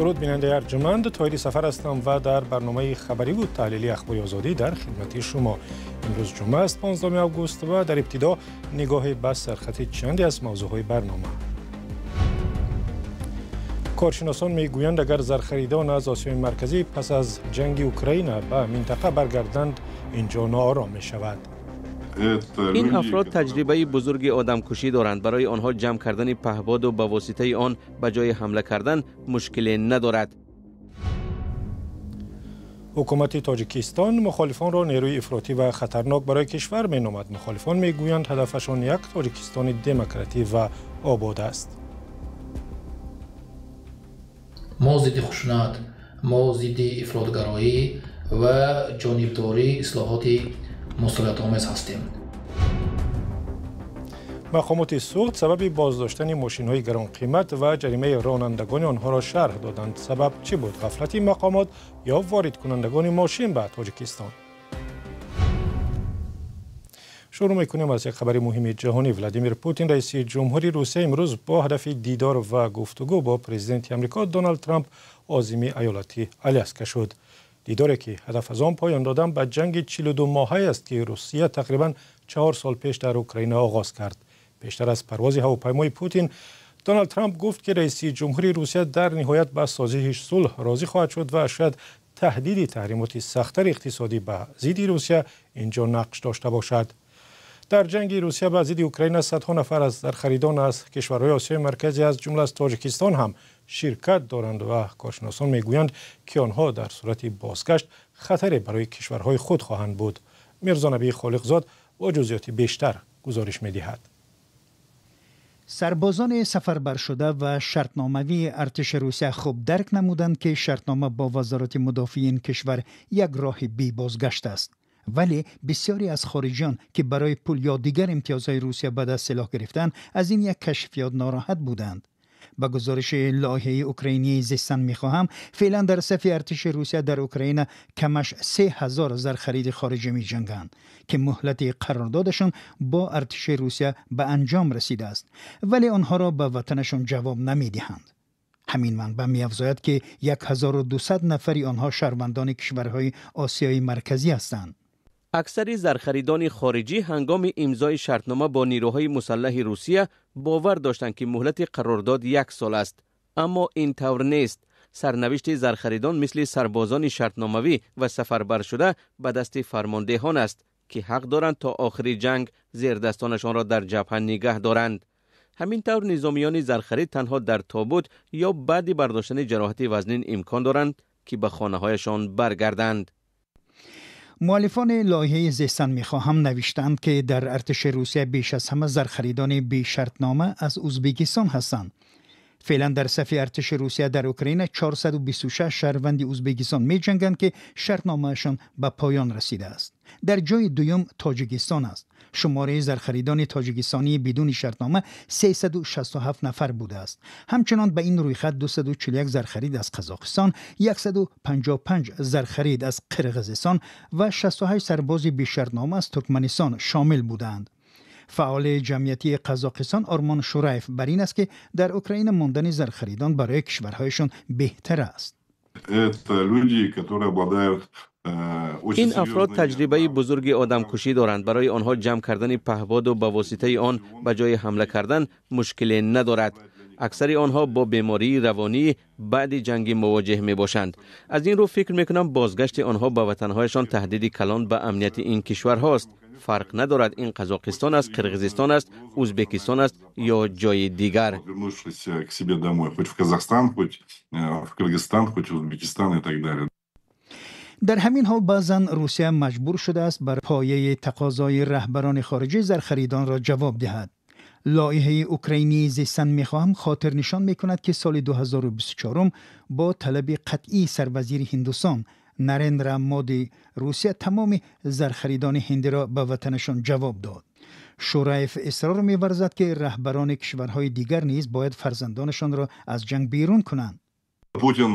Дуруд, бинандаи арҷманд. Тоҳири Сафар ҳастам ва дар барномаи хабариву таҳлилии Ахбори Озодӣ дар хидмати шумо. Имрӯз ҷумъа аст, 15 август, ва дар ибтидо нигоҳе ба сархати чанде аз мавзӯъҳои барнома. Коршиносон мегӯянд, агар зархаридон аз Осиёи Марказӣ пас аз ҷанги Украина ба минтақа баргарданд, инҷо ноором мешавад. Ин афрод таҷрибаи бузурги одамкушӣ доранд. Барои онҳо ҷамъ кардани паҳбоду ба воситаи он ба ҷои ҳамла кардан мушкиле надорад. Ҳукумати Тоҷикистон мухолифонро нерӯи ифротӣ ва хатарнок барои кишвар меномад. Мухолифон мегӯянд, ҳадафашон як Тоҷикистони демократӣ ва обод аст. Мо зидди хушунат, мо зидди ифротгароӣ ва ҷонибдории ислоҳоти мусолиҳатомез ҳастем. Мақомоти Суғд сабаби боздоштани мошинҳои гаронқимат ва ҷаримаи ронандагони онҳоро шарҳ доданд. Сабаб чӣ буд? Ғафлати мақомот ё воридкунандагони мошин ба Тоҷикистон? Шурӯъ мекунем аз як хабари муҳими ҷаҳонӣ. Владимир Путин, раиси ҷумҳури Русия, имрӯз бо ҳадафи дидор ва гуфтугӯ бо президенти Амрико Доналд Трамп озими иёлати Аляска шуд. Дидоре ки ҳадаф аз он поён додан ба ҷанги 42 моҳае аст, ки Русия тақрибан 4 сол пеш дар Украина оғоз кард. Пештар аз парвози ҳавопаймои Путин Доналд Трамп гуфт, ки раиси ҷумҳури Русия дар ниҳоят ба созиши сулҳ розӣ хоҳад шуд ва шояд таҳдиди таҳримоти сахттари иқтисодӣ ба зидди Русия инҷо нақш дошта бошад. Дар ҷанги Русия ба зидди Украина садҳо нафар аз зархаридон аз кишварҳои Осиёи Марказӣ, аз ҷумла аз Тоҷикистон ҳам ширкат доранд ва коршиносон мегӯянд, ки онҳо дар сурати бозгашт хатаре барои кишварҳои худ хоҳанд буд. Мирзонабии Холиқзод бо ҷузъиёти бештар гузориш медиҳад. Сарбозони сафарбаршуда ва шартномавии артиши Русия хуб дарк намуданд, ки шартнома бо Вазорати мудофиаи ин кишвар як роҳи бебозгашт аст. Вале бисёре аз хориҷиён, ки барои пул ё дигар имтиёзҳои Русия ба даст силоҳ гирифтанд, аз ин як кашфиёт нороҳат буданд. Ба гузориши лоиҳаи украинии «Зистан мехоҳам», феълан дар сафи артиши Русия дар Украина камаш 3000 зархариди хориҷӣ меҷанганд, ки муҳлати қарордодашон бо артиши Русия ба анҷом расидааст, вале онҳоро ба ватанашон ҷавоб намедиҳанд. Ҳамин манбаъ меафзояд, ки 1200 нафари онҳо шаҳрвандони кишварҳои Осиёи Марказӣ ҳастанд. Аксари зархаридони хориҷӣ ҳангоми имзои шартнома бо нирӯҳои мусаллаҳи Русия бовар доштанд, ки муҳлати қарордод як сол аст, аммо ин тавр нест. Сарнавишти зархаридон мисли сарбозони шартномавӣ ва сафарбаршуда ба дасти фармондеҳон аст, ки ҳақ доранд то охири ҷанг зердастонашонро дар ҷабҳа нигаҳ доранд. Ҳамин тавр, низомиёни зархарид танҳо дар тобут ё баъди бардоштани ҷароҳати вазнин имкон доранд, ки ба хонаҳояшон баргарданд. Муаллифони лоиҳаи «Зистан мехоҳам» навиштаанд, ки дар артиши Русия беш аз ҳама зархаридони бешартнома аз Узбекистон ҳастанд. Феълан дар сафи артиши Русия дар Украина 426 шаҳрванди Узбекистон меҷанганд, ки шартномаашон ба поён расидааст. Дар ҷои дуюм Тоҷикистон аст. Шумораи зархаридони тоҷикистонии бидуни шартнома 367 нафар будааст. Ҳамчунон ба ин рӯйхат 241 зархарид аз Қазоқистон, 155 зархарид аз Қирғизистон ва 68 сарбози бешартнома аз Туркманистон шомил буданд. Фаъоли ҷамъиятии Қазоқистон Ормон Шураев бар ин аст, ки дар Украина мондани зархаридон барои кишварҳояшон беҳтар аст. Это люди, которые обладают Ин афрод таҷрибаи бузурги одамкушӣ доранд. Барои онҳо ҷамъ кардани паҳбоду ба воситаи он ба ҷои ҳамла кардан мушкиле надорад. Аксари онҳо бо бемории равонии баъди ҷангӣ мувоҷеҳ мебошанд. Аз ин рӯ фикр мекунам, бозгашти онҳо ба ватанҳояшон таҳдиди калон ба амнияти ин кишварҳост. Фарқ надорад, ин Қазоқистон аст, Қирғизистон аст, Узбекистон аст ё ҷои дигар. К себе домой, хоть в Казахстан, хоть в Кыргызстан, хоть в Узбекистан и так далее. Дар ҳамин ҳол, баъзан Русия маҷбур шудааст бар пояи тақозои раҳбарони хориҷӣ зархаридонро ҷавоб диҳад. Лоиҳаи украинии «Зистан мехоҳам» хотирнишон мекунад, ки соли 2024 бо талаби қатъии сарвазири Ҳиндустон Нарендра Моди Русия тамоми зархаридони ҳиндиро ба ватанашон ҷавоб дод. Шураев исрор меварзад, ки раҳбарони кишварҳои дигар низ бояд фарзандонашонро аз ҷанг берун кунанд. Путин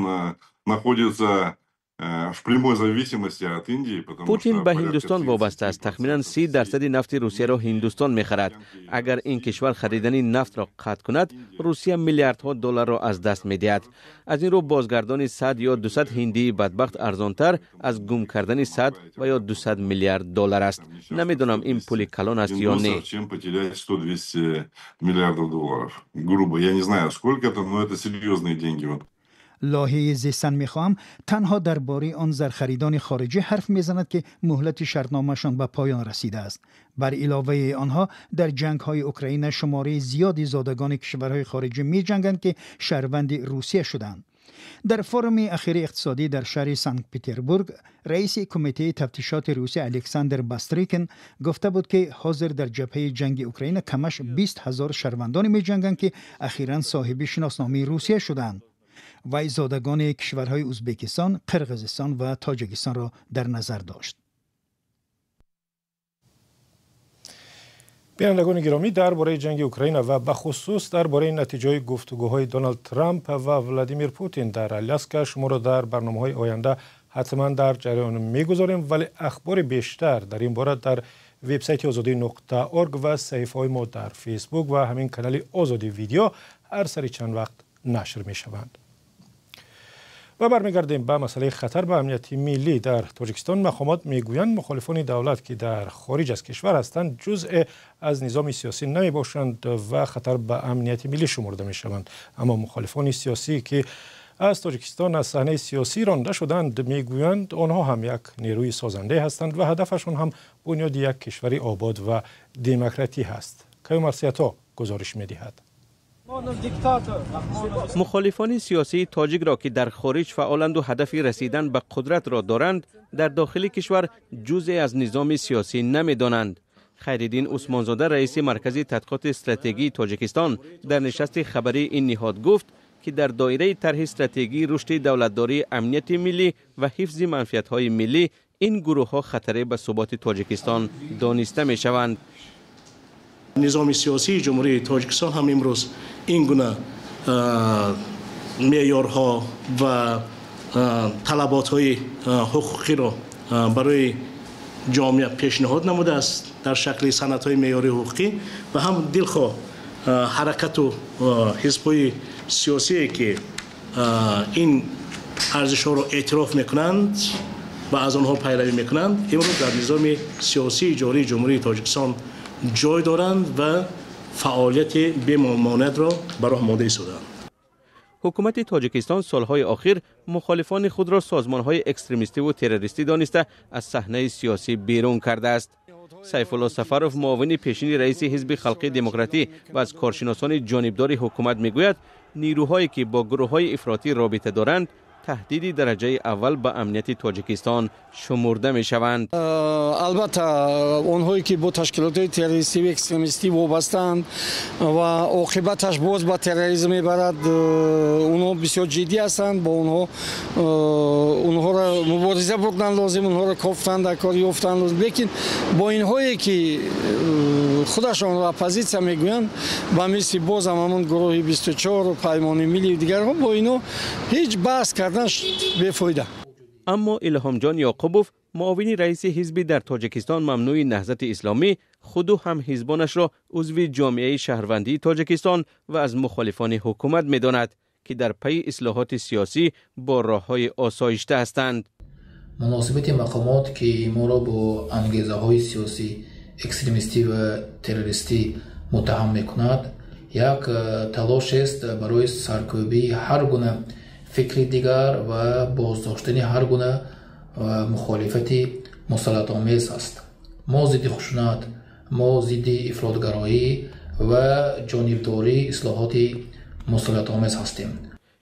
находится В прямой зависимости от Индии, потому Путин что ба порядка Ҳиндустон вобаста аст. Тахминан 30% нафти Русияро Ҳиндустон мехарад. Агар ин кишвар харидани нафтро қатъ кунад, Русия миллиардҳо долларро аз даст медиҳад. Аз ин рӯ бозгардони 100 ё 200 ҳиндии бадбахт арзонтар аз гум кардани 100 ва ё 200 миллиард доллар аст. Намедонам, ин пули калон аст ё не. Индусов, чем потерять 100-200 миллиардов долларов. Грубо, я не знаю, сколько это, но это серьезные деньги. Вот. Лоиҳаи «Зистан мехоҳам» танҳо дар бораи он зархаридони хориҷӣ ҳарф мезанад, ки муҳлати шартномаашон ба поён расидааст. Бар иловаи онҳо, дар ҷангҳои Украина шумораи зиёди зодагони кишварҳои хориҷӣ меҷанганд, ки шаҳрванди Русия шуданд. Дар форуми ахири иқтисодӣ дар шаҳри Санкт Петербург раиси Кумитаи тафтишоти Русия Александр Бастрикин гуфта буд, ки ҳозир дар ҷабҳаи ҷанги Украина камаш 20 000 шаҳрвандоне меҷанганд, ки ахиран соҳиби шиносномаи Русия шуданд. Вай зодагони кишварҳои Ӯзбекистон, Қирғизистон ва Тоҷикистонро дар назар дошт. Бинандагони гиромӣ, дар бораи ҷанги Украина ва бахусус дар бораи натиҷаҳои гуфтугӯҳои Доналд Трамп ва Владимир Путин дар Аляска шуморо дар барномаҳои оянда ҳатман дар ҷараён мегузорем, вале ахбори бештар дар ин бора дар вебсайти Озодӣ.org ва саҳифаҳои мо дар Фейсбук ва ҳамин канали Озодӣ Видео ҳар сари чанд вақт нашр мешаванд. Ва бармегардем ба масъалаи хатар ба амнияти миллӣ дар Тоҷикистон. Мақомот мегӯянд, мухолифони давлат, ки дар хориҷ аз кишвар ҳастанд, ҷузъе аз низоми сиёсӣ намебошанд ва хатар ба амнияти миллӣ шумурда мешаванд. Аммо мухолифони сиёсӣ, ки аз Тоҷикистон аз саҳнаи сиёсӣ ронда шуданд, мегӯянд, онҳо ҳам як нерӯи созандае ҳастанд ва ҳадафашон ҳам бунёди як кишвари обод ва демократӣ ҳаст. Каюмарсиято гузориш медиҳад. Мухолифони сиёсии тоҷикро, ки дар хориҷ фаъоланду ҳадафи расидан ба қудратро доранд, дар дохили кишвар ҷузъе аз низоми сиёсӣ намедонанд. Хайриддин Усмонзода, раиси Маркази тадқиқоти стратегии Тоҷикистон, дар нишасти хабарии ин ниҳод гуфт, ки дар доираи тарҳи стратегии рушди давлатдории, амнияти миллӣ ва ҳифзи манфиатҳои миллӣ ин гурӯҳҳо хатаре ба суботи Тоҷикистон дониста мешаванд. Низоми сиёсии Ҷумҳурии Тоҷикистон ҳам имрӯз ин гуна меъёрҳо ва талаботҳои ҳуқуқиро барои ҷомеа пешниҳод намудааст дар шакли санадҳои меъёрии ҳуқуқӣ ва ҳам дилхоҳ ҳаракату ҳизбҳои сиёсие, ки ин арзишҳоро эътироф мекунанд ва аз онҳо пайравӣ мекунанд, имрӯз дар низоми сиёсии ҷории Ҷумҳурии Тоҷикистон ҷой доранд ва фаъолияти бемонеатро ба роҳ монда истодаанд. Ҳукумати Тоҷикистон солҳои охир мухолифони худро созмонҳои экстремистиву террористӣ дониста, аз саҳнаи сиёсӣ берун кардааст. Сайфулло Сафаров, муовини пешини раиси Ҳизби Халқи Демократӣ ва аз коршиносони ҷонибдори ҳукумат, мегӯяд, нирӯҳое ки бо гурӯҳҳои ифротӣ робита доранд, таҳдиди дараҷаи аввал ба амнияти Тоҷикистон шумурда мешаванд. Албатта, онҳое ки бо ташкилотҳои террористӣ экстремистӣ вобастаанд ва оқибаташ боз ба терроризм мебарад, онҳо бисёр ҷиддӣ ҳастанд. Бо онҳо онҳоро мубориза бурдан лозим, онҳоро кофтан дар кор, ёфтан лозим. Лекин бо инҳое ки худашонро оппозитсия мегӯянд, ба мисли бозам ҳамон гурӯҳи 24, Паймони миллию дигарҳо, бо инҳо ҳеҷ баҳс кардан бефоида. Аммо Илҳомҷон Ёқубов, муовини раиси ҳизби дар Тоҷикистон мамнӯи Наҳзати Исломӣ, худу ҳамҳизбонашро узви ҷомеаи шаҳрвандии Тоҷикистон ва аз мухолифони ҳукумат медонад, ки дар пайи ислоҳоти сиёсӣ бо роҳҳои осоишта ҳастанд. Муносибати мақомот, ки моро бо ангезаҳои сиёсӣ, экстремистӣ ва террористӣ муттаҳам мекунад, як талошест барои саркӯбии ҳар гуна фикри дигар ва боздоштани ҳар гуна мухолифати мусаллатомез аст. Мо зидди хушунат, мо зидди ифротгароӣ ва ҷонибдории ислоҳоти мусаллатомез ҳастем.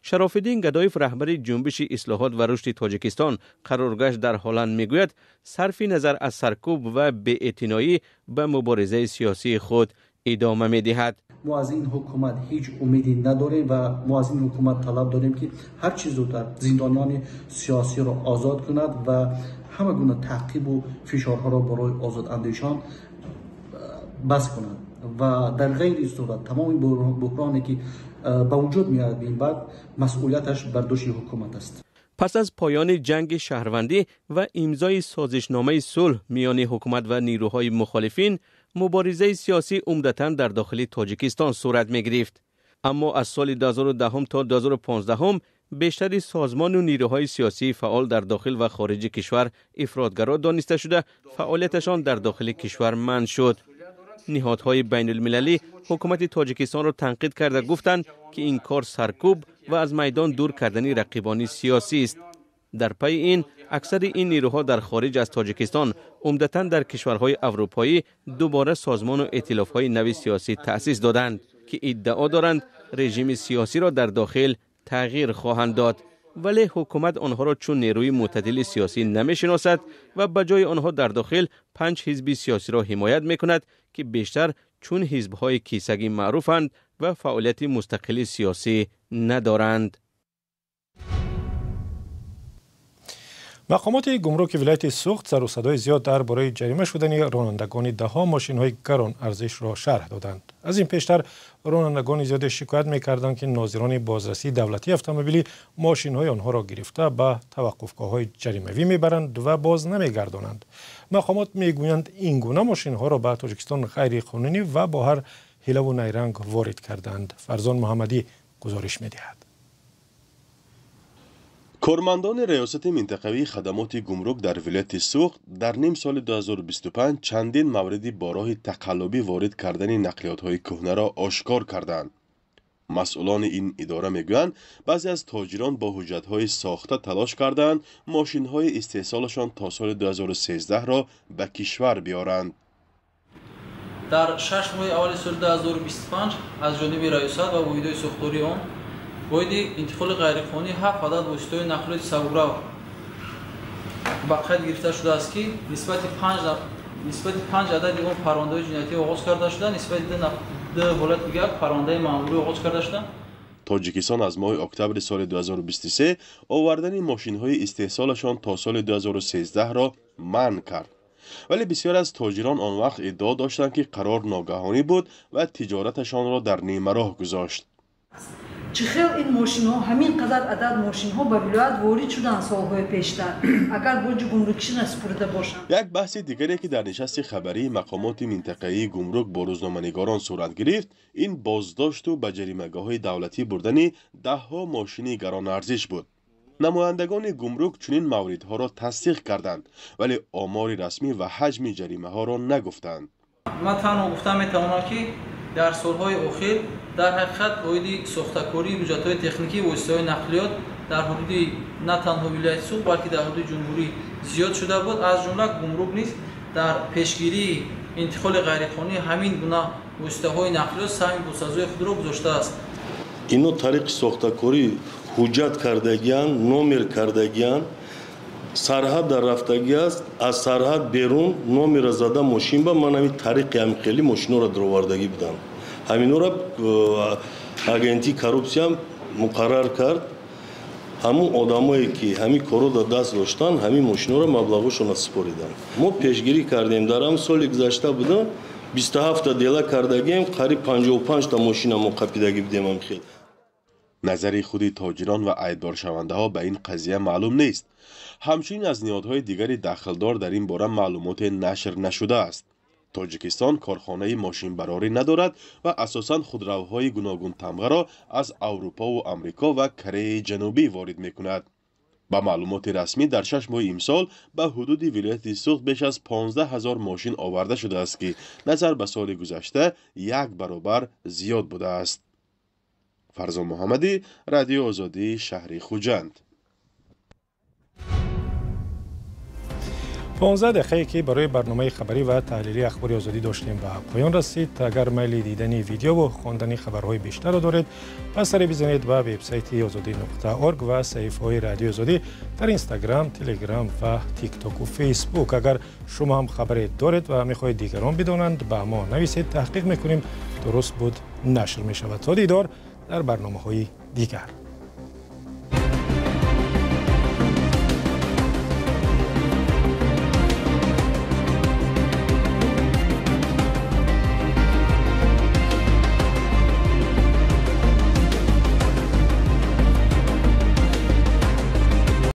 Шарофиддин Гадоев, раҳбари ҷунбиши ислоҳот ва рушди Тоҷикистон, қароргаш дар Ҳолланд, мегӯяд, сарфи назар аз саркӯб ва беэътиноӣ ба муборизаи сиёсии худ идома медиҳад. Мо аз ин ҳукумат ҳеҷ умеде надорем ва мо аз ин ҳукумат талаб дорем, ки ҳар чӣ зудтар зиндониёни сиёсиро озод кунад ва ҳама гуна таъқибу фишорҳоро барои озодандешон бас кунад ва дар ғайри сурат тамоми буҳроне, ки ба вуҷуд меояд, ин баъд масъулияташ бар дӯши ҳукумат аст. Пас аз поёни ҷанги шаҳрвандӣ ва имзои созишномаи сулҳ миёни ҳукумат ва нерӯҳои мухолифин, муборизаи сиёсӣ умдатан дар дохили Тоҷикистон сурат мегирифт. Аммо аз соли 2010 то 2015 бештари созмону нерӯҳои сиёсии фаъол дар дохил ва хориҷи кишвар ифротгаро дониста шуда, фаъолияташон дар дохили кишвар манъ шуд. Ниҳодҳои байналмилалӣ ҳукумати Тоҷикистонро танқид карда гуфтанд, ки ин кор саркӯб ва аз майдон дур кардани рақибони сиёсӣ аст. Дар пайи ин аксари ин нерӯҳо дар хориҷ аз Тоҷикистон, умдатан дар кишварҳои аврупоӣ, дубора созмону эътилофҳои нави сиёсӣ таъсис доданд, ки иддао доранд режими сиёсиро дар дохил тағйир хоҳанд дод. Вале ҳукумат онҳоро чун нерӯи мӯътадили сиёсӣ намешиносад ва ба ҷои онҳо дар дохил 5 ҳизби сиёсиро ҳимоят мекунад, ки бештар чун ҳизбҳои кисагӣ маъруфанд ва фаъолияти мустақили сиёсӣ надоранд. Мақомоти гумруки вилояти Суғд сару садои зиёд дар бораи ҷарима шудани ронандагони даҳҳо мошинҳои гарон арзишро шарҳ доданд. Аз ин пештар ронандагони зиёде шикоят мекарданд, ки нозирони бозрасии давлатии автомобилӣ мошинҳои онҳоро гирифта ба таваққуфгоҳҳои ҷаримавӣ мебаранд ва боз намегардонанд. Мақомот мегӯянд, ин гуна мошинҳоро ба Тоҷикистон ғайриқонунӣ ва бо ҳар ҳилаву найранг ворид карданд. Фарзон Муҳаммадӣ гузориш медиҳад. Кормандони раёсати минтақавии хадамоти гумрук дар вилояти Суғд дар ним соли 2025 чандин мавриди бо роҳи тақаллубӣ ворид кардани нақлиётҳои кӯҳнаро ошкор карданд. Масъулони ин идора мегӯянд, баъзе аз тоҷирон бо ҳуҷҷатҳои сохта талош карданд мошинҳои истеҳсолашон то соли 2013-ро ба кишвар биёранд. Дар 6 моҳи аввали соли 2025 аз ҷониби раёсат ва воҳидҳои сохтории он воҳиди интиқоли ғайриқонунӣ 7 адад воситаҳои нақлиёти сабукрав ба қайд гирифта шудааст, ки нисбати 5 адади он парвандаҳои ҷиноятӣ оғоз карда шуда, нисбати 2 ҳолати дигар парвандаи маъмурӣ оғоз карда шуда. Тоҷикистон аз моҳи октябри соли 2023 овардани мошинҳои истеҳсолашон то соли 2013-ро манъ кард. Вале бисёр аз тоҷирон он вақт иддао доштанд, ки қарор ногаҳонӣ буд ва тиҷораташонро дар нимароҳ гузошт. Чӣ хел ин мошинҳо, ҳамин қадар адад мошинҳо ба вилоят ворид шуданд солҳои пештар, агар боҷи гумрукӣ насупурида бошанд. Як баҳси дигаре, ки дар нишасти хабарии мақомоти минтақавии гумрук бо рӯзноманигорон сурат гирифт, ин боздошту ба ҷаримагоҳҳои давлатӣ бурдани даҳҳо мошини гаронарзиш буд. Намояндагони гумрук чунин мавридҳоро тасдиқ карданд, вале омори расмӣ ва ҳаҷми ҷаримаҳоро нагуфтанд. Ман танҳо гуфта метавонам, ки дар солҳои охир дар ҳақиқат оиди сохтакории ҳуҷҷатҳои техникӣ воситаҳои нақлиёт дар ҳудуди на танҳо вилояти Суғд, балки дар ҳудуди ҷумҳурӣ зиёд шуда буд. Аз ҷумла гумрук низ дар пешгирии интиқоли ғайриқонунии ҳамин гуна воситаҳои нақлиёт саҳми босазои худро гузоштааст. Ино тариқи сохтакорӣ ҳуҷҷат кардагиянд, номер кардагиянд, сарҳад дар рафтагӣ аст, аз сарҳад берун номера зада мошин ба ман ҳамин тариқи ҳамин хели мошинҳоро даровардагӣ будам. Ҳаминҳоро агентии коррупсия муқаррар кард. Ҳамун одамое, ки ҳамин корро дар даст доштанд, ҳамин мошинҳоро маблағҳошонро супориданд. Мо пешгирӣ кардем. Дар ҳам соли гузашта буда 27-та дела кардагием, қариб 55-та мошина мо қапидагӣ будем ҳам хел. Назари худи тоҷирон ва айбдоршавандаҳо ба ин қазия маълум нест. Ҳамчунин аз ниҳодҳои дигари дахлдор дар ин бора маълумоте нашр нашудааст. Тоҷикистон корхонаи мошинбарорӣ надорад ва асосан худравҳои гуногунтамғаро аз Аврупову Амрико ва Кореяи Ҷанубӣ ворид мекунад. Ба маълумоти расмӣ дар 6 моҳи имсол ба ҳудуди вилояти Суғд беш аз 15 000 мошин оварда шудааст, ки назар ба соли гузашта 1 баробар зиёд будааст. Фарзон Муҳаммадӣ, Радиои Озодӣ, шаҳри Хуҷанд. 15 дақиқае, ки барои барномаи хабарӣ ва таҳлилии Ахбори Озодӣ доштем, ба поён расид. Агар майли дидани видео ва хондани хабарҳои бештарро доред, пас сари бизанед ба вебсайти озодӣ.org ва саҳифаҳои Радиои Озодӣ дар Инстаграм, Телеграм ва Тиктоку Фейсбук. Агар шумо ҳам хабаре доред ва мехоҳед дигарон бидонанд, ба мо нависед, таҳқиқ мекунем. Дуруст буд, нашр мешавад. То дидор дар барномаҳои дигар.